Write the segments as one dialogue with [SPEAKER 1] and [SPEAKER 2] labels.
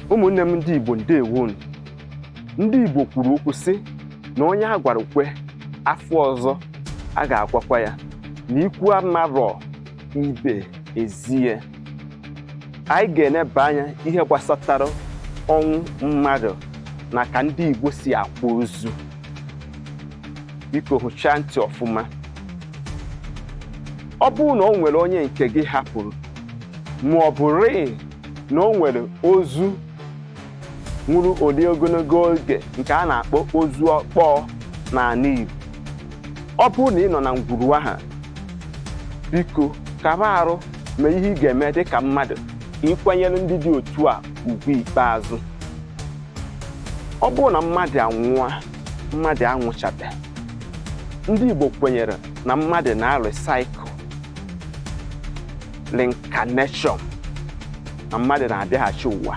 [SPEAKER 1] Ụmụnne m ndị Igbo, ndewonu. Ndị Igbo kwuru okwu sị na onye a gwara kwe, afụ ọzọ a ga-agwakwa ya, na ikwu amarọ ibe ezie. Anyị ga-eneba anya ihe gbasatara ọnwụ mmadụ na ka ndị Igbo si akwa ozu. Biko hụchaa ntị ọfụma. Ọ bụrụ na o nwere onye nke gị hapụrụ, ma ọ bụ rịị na o nwere ozu nwụrụ ụdị ogologo oge nke a na-akpọ ozu ọkpọọ n'ala Igbo, ọ bụrụ na ị nọ na ngwuru aha, biko kaba arụ mee ihe ị ga-eme dịka mmadụ ka ịkwanyere ndị dị otu a ugwu ikpeazụ. Ọ bụrụ na mmadụ anwụọ, mmadụ anwụchabe. Ndị Igbo kwenyere na mmadụ na-recycle, reincarnation, na mmadụ na-abịaghachi ụwa.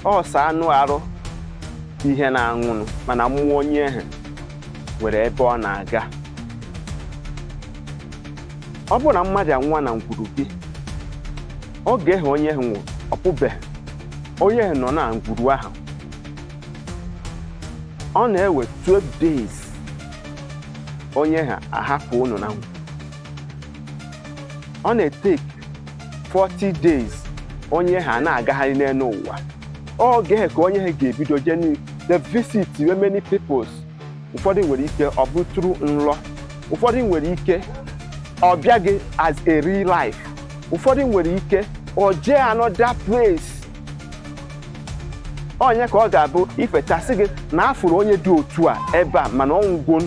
[SPEAKER 1] Ọsọ anụ arụ ihe na-anwụnụ, mana mmụọ onye ahụ nwere ebe ọ na-aga. Ọ bụrụ na mmadụ anwụọ na ngwuru gị, oge ahụ onye ahụ nwụrụ, ọ pụbeghị, onye ahụ nọ na ngwuru ahụ, ọ na-ewe 12 days onye ha ahapụ unu na ngwuru. Ọ na-etake 40 days onye ha na-agagharị n'elu ụwa. Oge ka onye ha ga-ebido jee the visit wee many peoples. Ụfọdụ nwere ike ọ bụ through nrọ, ụfọdụ nwere ike ọ bịa gị as a real life, ụfọdụ nwere ike ọ jee another place. Onye ka ọ ga-abụ ifechasị gị na afụrụ onye dị otu a ebe a, mana ọ nwụgo.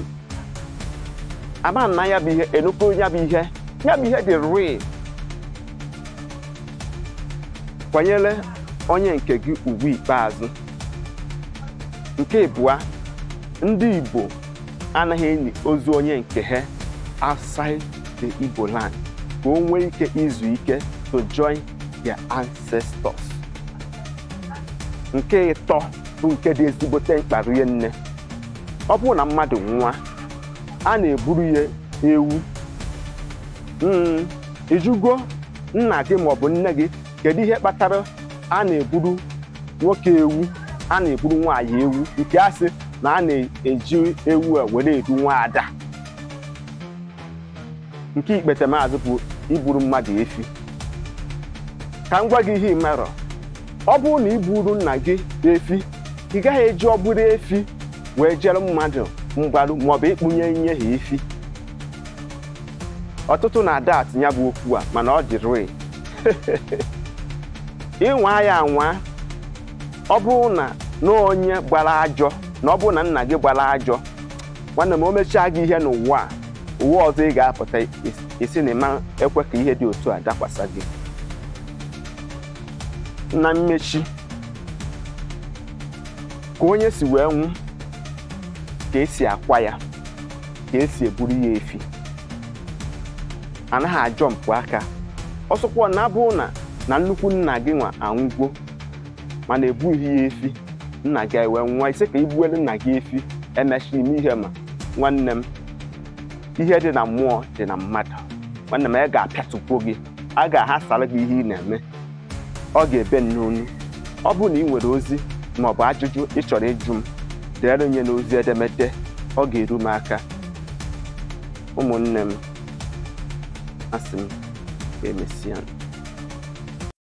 [SPEAKER 1] Ama na ya bụ ihe enukwu, ya bụ ihe, ya bụ ihe dị real. Kwanyere onye nke gị ugwu ikpeazụ. Nke ịbụa, ndị Igbo anaghị enyi ozu onye nke ha outside the Igbo land ka o nwee ike izu ike to join their ancestors. Nke ịtọ bụ nke dị ezigbote mkpa rie nne. Ọ bụrụ na mmadụ nwụọ, a na-eburu ya ewu. Ịjụgo nna gị maọbụ nne gị, kedu ihe kpatara a na-eburu nwoke ewu, a na-eburu nwaanyị ewu, nke a sị na a na-eji ewu a were edu nwaada? Nke ikpete maazị bụ iburu mmadụ efi. Ka m gwa gị ihe imerọ. Ọ bụrụ na iburu nna gị efi, ị gaghị eji ọ bụrụ efi wee jere mmadụ mgbaru maọbụ ịkpụnye nye ha efi. Ọtụtụ na-ada atụ ya bụ okwu a, mana ọ dịrị ịnwa ya anwa. Ọ bụrụ na na onye gbara ajọ, na ọ bụrụ na nna gị gbara ajọ, nwanne m, o mechaa gị ihe n'ụwa a, ụwa ọzọ ị ga-apụta isi na ịma ekwe ka ihe dị otu a dakwasa gị. Na mmechi, ka onye si wee nwụ ka esi akwa ya, ka esi eburu ya efi. Anaghị ajọ mpụ aka ọsọkwa na abụ na nnukwu nna gị nwa anwụgo, mana ebughị ya efi, nna gị wee nwa ise ka ibuelu nna gị efi, emechi ime ihe. Ma nwanne m, ihe dị na mmụọ dị na mmadụ. Nwanne m, a ga-apịatụkwo gị, a ga-ahasara gị ihe ị na-eme, ọ ga-ebe n'onu. Ọ bụrụ na ị nwere ozi maọbụ ajụjụ ị chọrọ ịjụ m, deere nye n'ozi edemede, ọ ga-eru m aka. Ụmụnne m, asị m ka emesịa.